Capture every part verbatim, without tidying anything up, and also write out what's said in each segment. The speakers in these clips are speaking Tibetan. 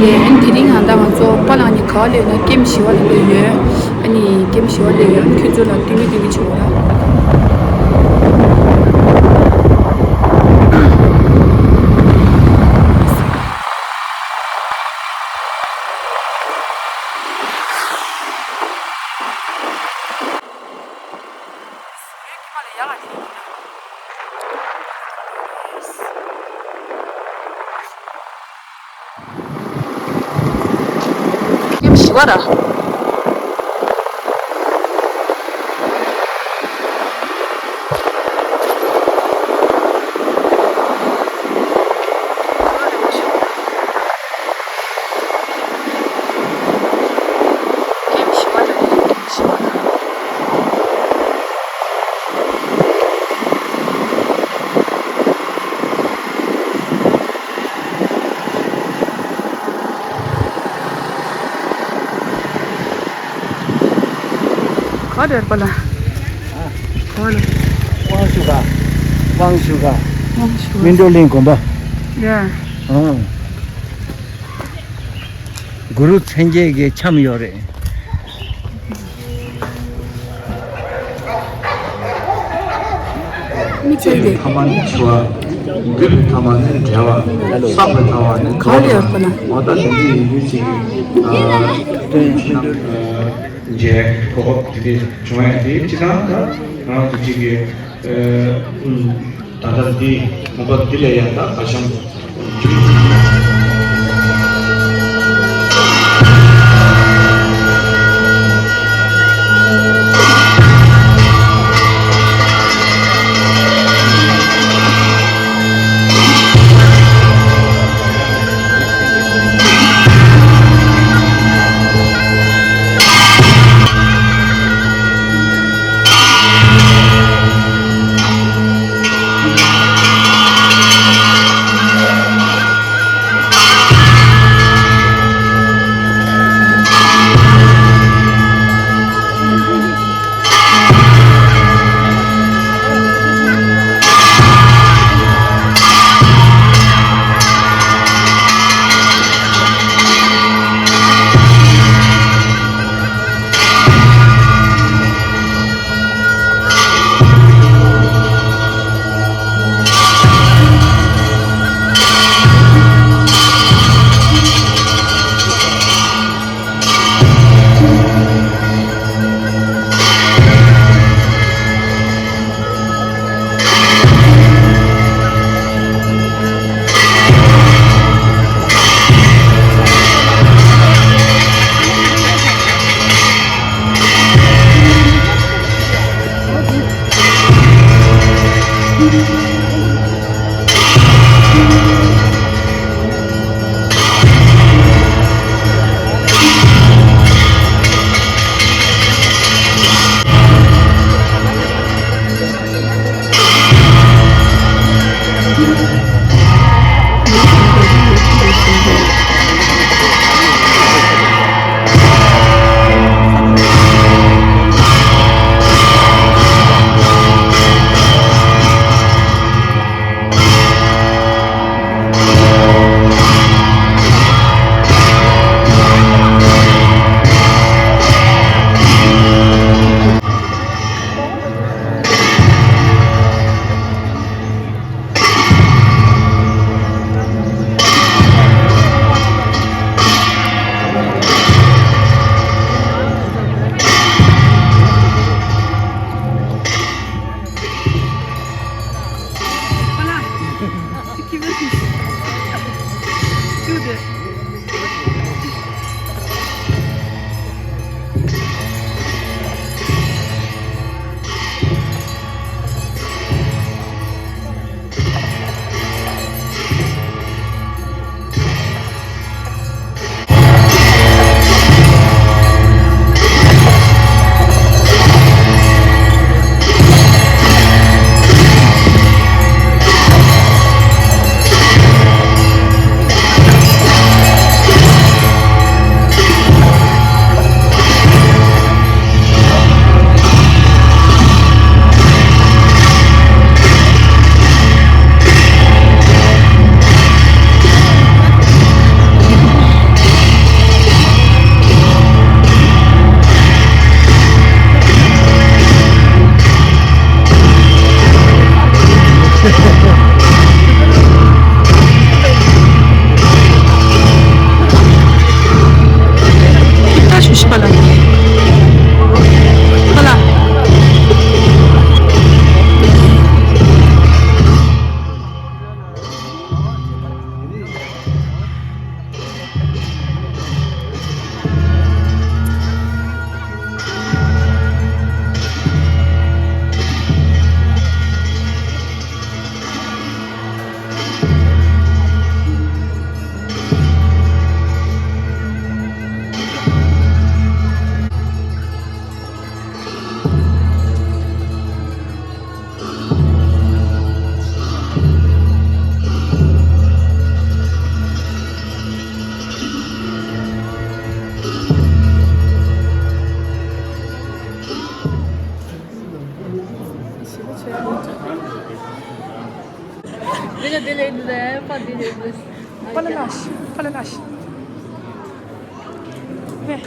དེ་རིང་ང་དང་ང་ཚོ་པཱ་ལགས་ནི་ག་པར་སླེབས་ན། ཀེམ་བཞི་པ་ལ་སླེབས་ཡོད། ཨ་ནི་ཀེམ་བཞི་པ་སླེབས་ཡོད། ཁྱོད་ཚོ་ལ་སྟོན་གི་སྟོན་གི་བྱེད་འོ་ར། ཀེམ་བཞི་པ་ར། ག་རེ་རེད་པཱ་ལགས། ག་རེ། དབང་ཞུ་ག་དབང་ཞུ་ག་དབང་ཞུ་ག་སྨིན་གྲོལ་གླིང་དགོན་པ། ཡ། ཨང་། གུ་རུ་མཚན་བརྒྱད་ཀྱི་འཆམ་ཡོད་རེད། མི་ཚེ་འདི། ཐ་མ་ནི་འཆི་བ། འདུས་པའི་ཐ་མ་ནི་བྲལ་བ། བསགས་པའི་ཐ་མ་ནི་ག་རེ་ཡོད་པ་ན། འོ་ད་དེ་འདྲ་ཡིན་དུས་ཅིག་ཨ། མཇལ་གོ་སྐབས་དེ་འདྲ་བྱུང་ཡ་དེ་སྤྱིར་བཏང་ད་ང་རང་ཚོ་གཅིག་གི་ཨ། ད་ལྟ་འདི་ལུང་པ་འདི་ལ་ཡང་ད་གར་འཆམ། Pas le lâche, pas le lâche. Ouais.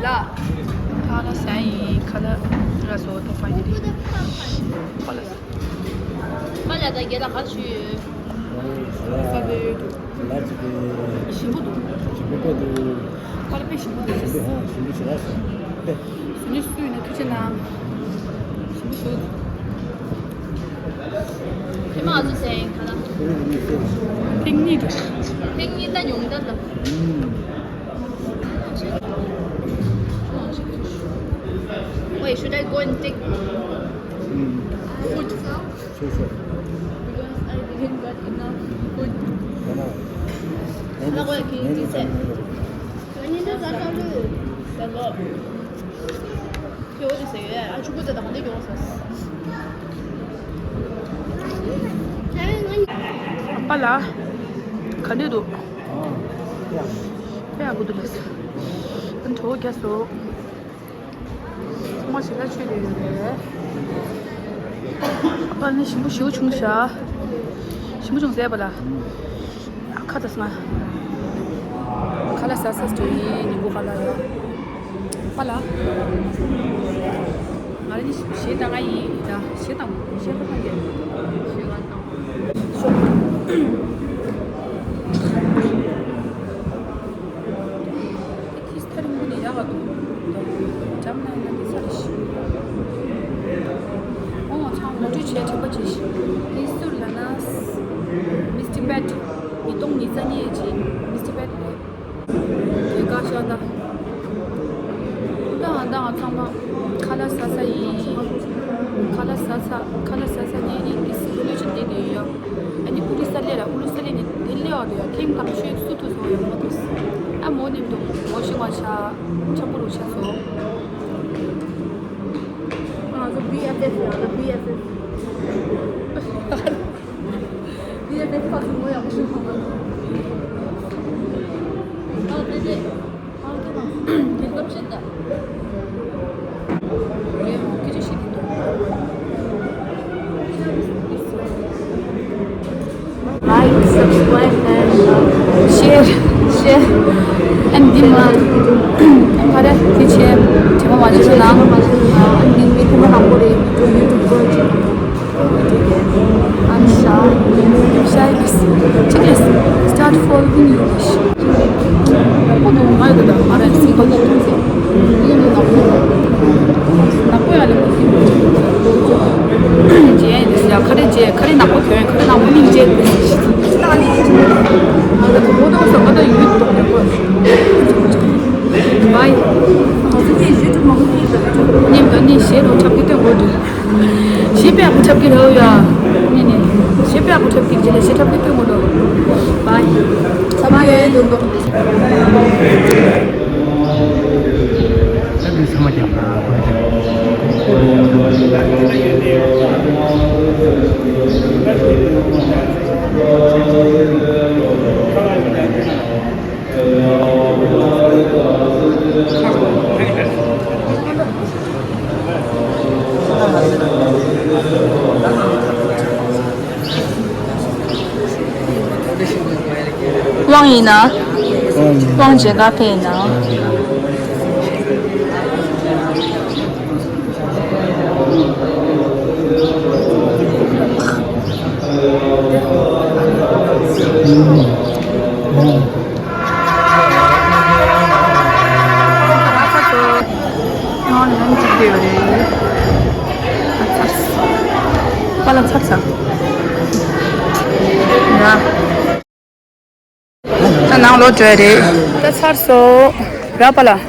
ལ། ཁ་ལག་ཟ་ཡིན། ཁ་ལག་ར་སོ་ཏོ་ཕ་ཡི་རེད། ཁ་ལག་ཟ། ཁ་ལག་ད་རྒྱལ་ལ་ག་ཚོད་ཡོད། ས་དེ་ལ་ཅིག་གི་ཞིམ་པོ་འདུག་ཞིམ་པོ་དཔེ་འདུག་ཁ་ལག་དཔེ་ཞིམ་པོ་འདུག་ཞིམ་པོ་ཧ་ཞིམ་པོ་ཞིག་ཨ་སོ། དཔེ། སུ་ནི་སུ་ཡིན་ན་ཐུགས་རྗེ་གནང་། ཞིམ་པོ་ཞིག་ཁྱེད་མ་ཚོ་ཟས་ཡིན་ཁ་ལག་ཐེངས་གཉིས་འགྲོ། ཐེངས་གཉིས་ད་ཉུང་ད་ད། Wait, should I go and take food? Sure, sure. Because I didn't got enough food. Hello. Hello, can you say? Hello. ཁྱོད་འོ་དེ་ཟེར་ཡོད། ཨ་ཆུ་བུ་དེ་དང་འདི་ཡོང་ཟེར། པ་ལ་ག་འདྲ་འདུག་དཔེ་ཡག་པོ་འདུག་ལགས། ཨ་གྲོད་ཁོག་རྒྱགས་སོང་། ཚང་མ་ཞིག་ལ་ཆོས་དེ་ཡོད་རེད། པ་ནི་ཞིམ་པོ་ཞེ་པོ་བྱུང་ཤག་ཞིམ་པོ་བྱུང་ཟེར་པ་ལ། ཁ་ད་སང་ཁ་ལག་ཟ་ས་སྤྲོ་ཡིན། ཉིན་གུང་ཁ་ལག་ཡ། ཧ་ལ། ང་རང་ནི་གཞས་བཏང་ང་ཡིན་ད། གཞས་བཏང་གཞས་བཏང་གི་གཞས་བཏང་ཤོག་ཁིས་ཐ་རིང་པོ་ནི་ཡག་ག་འདུག་འཇམ་ནང་ན་འདི་ཚ་རེ་ཞིག་ཨོ་ཚང་ངོ་སྤྲོད་བྱས་དྲན་པ་བྱས་ཤིག་དེ་སུ་ལ་ན། Miss Tibet། ཉིས་སྟོང་ཉི་ཤུ་རྩ་གཉིས་ཀྱི་Miss Tibet་རེད། དེ་ག་ཤ་ད། ད་ང་ད་ང་ཚང་མ་ཁ་ལག་ཟ་ས་ཡིན། ཁ་ལག་ཟ་ས་ཁ་ལག་ཟ་ས་ནས་ནི་དེ་སི་ཀུ་ལི་ཆུ་དེ་དེ་ཡོད། ཨ་ནི་ཀུ་ལི་ས་ལེ་ར་ཀུ་ལི་ས་ལེ་ནི་དེ་ལེ་བ་དུ་ཡ་ཐེངས་དང་ཤོས་སུ་དུ་སོང་ཡོད་མ་དུ། ཨ་མོ་ནིམ་དུ་མོ་ཤི་མ་ཆ་ཆ་པུ་རུ་ཆ་སོ། ང་ཚོ་བི་ཨེཕ་ཨེཕ་ཡང་ན་བི་ཨེཕ་ཨེཕ། བི་ཨེཕ་ཨེཕ་ཁ་སུ་མོ་ཡག་པོ་ཞིག་མཐོང་བ། ཨ་དེ་དེ། ཨ་དེ་དང་། དེ་སྐབས་ཤིག་ད། རེད་མོ་སྐད་ཆ་བཤད་ཀྱི་འདུག Like, subscribe and, uh, share, share and འདི་མ་ཨ་ག་རེ་དེ་བྱས་དྲི་མ་མ་བྱེད་ན་ཨ་འདི་མི་དེ་མ་དང་པོ་རེད། ཡུ་ཊུབ་ཡུ་ཊུབ་པར་བྱེད་ན། I'm shy. I'm shy. Just start following you. ཁོ་ནི་ང་ཡོད་ད། ང་རང་སིང་ག་ལོག་ཐུག་ཚེ། ཡིན་ནི་ནག་པོ། ནག་པོ་ཡ་ལེ་མོ་སིང་། རྗེས་ཡིན་ཟེར་ཡ། ཁ་རེ་རྗེས་ཁ་རེ་ནག་པོ་གྱོན་ཁ་རེ་ནག་པོ་མིག་རྗེས་ཏེ། ང་ད་གོ་མོ་ཏོག་སོ་ང་ད་ཡུལ་ཏོག་ཡོད་གོ། བའི། ང་ཚོ་ནི་ཡུལ་དུ་མང་པོ་ཡིན་ད། ཉིན་ག་ནི་གཞས་རོ་ཁྱབ་ཀྱི་སྟོན་དགོས་འདུག་གཞས་དཔེ་ཡག་པོ་འཁྲབ་ཀྱི་རེད་ཡ། ནི་ནི། གཞས་དཔེ་ཡག་པོ་འཁྲབ་ཀྱི་རྗེས་ལ་གཞས་འཁྲབ་ཀྱི་སྟོན་དགོས་འདུག་བའི། ཚ་བའི་དུ་འདུག་ད་དུས་ཚང་མ་རྒྱབ་ན་དགོས་ཀྱི། དབང་ཡིན་ན། དབང་མཇལ་ཁ་ཕེབས་ན། པ་ལགས་ཚར་ཚར། ཡ། ད་ནང་ལོག་འགྲོ་ཡ་རེད། ད་ཚར་སོང་། ར་པ་ལགས།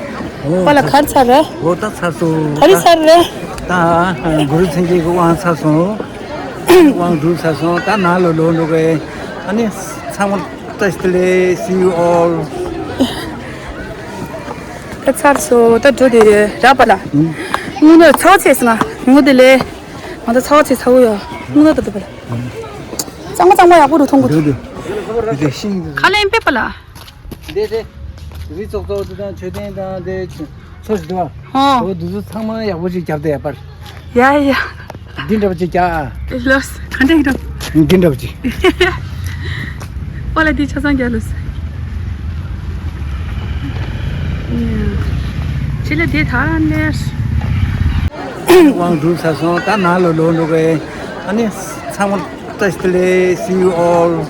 ཨོ། པ་ལགས་ག་རེ་ཚར་རེད། ཨོ་ད་ཚར་སོང་། ག་རེ་ཚར་རེད། ད་གུ་རུ་མཚན་བརྒྱད་ཀྱི་དབང་ཚར་སོང་། དབང་སྒྲུབ་ཚར་སོང་། ད་ནང་ལོག་ལོག་འགྲོ་གི། ཨ་ནི་ཚང་མ་བཀྲ་ཤིས་བདེ་ལེགས། See you all. ད་ཚར་སོང་། ད་འགྲོ་དེ་རེད། ར་པ་ལགས། ཨུ། དངུལ་ནོར་ཚ་བ་ཚེས་སོང་ང་། དངུལ་དེ་ལས། ང་ད་ཚ་བ་ཚེས་ཚ་བོ་ཡོད། དངུལ་ནོར་ད་ད་པ་ལགས། གཙང་མ་གཙང་མ་ཡག་པོ་རུ་མཐོང་གི་འདུག་འདུག་འདུག་ཤིང་། ཁ་ལེན་པེ་པ་ལགས། འདི་དེ། རི་ཙོག་ཙོག་དེ་དང་མཆོད་རྟེན་དང་དེ་ཚོ་ཞིག་འདུག་ཨ། ཧོ། འོ་དེ་ཚོ་ཚང་མ་ཡག་པོ་ཞིག་རྒྱབ་དེ་ཡག་པར། ཡ་ཡ། འདི་འདྲ་པོ་ཅིག་རྒྱག་ཨ། ལོས་ག་འདྲ་ཡིན་འགྲོ། འདི་འདྲ་པོ་ཅིག་པ་ལགས་འདི་ཆ་ཚང་རྒྱག་ལོས། ཕྱི་ལ་དེ་ཐ་ནས། དབང་སྒྲུབ་ཚར་སོང་། ད་ནང་ལོག་ལོག་འགྲོ་གི། ཨ་ནི་ཚང་མ་བཀྲ་ཤིས་བདེ་ལེགས། See you all.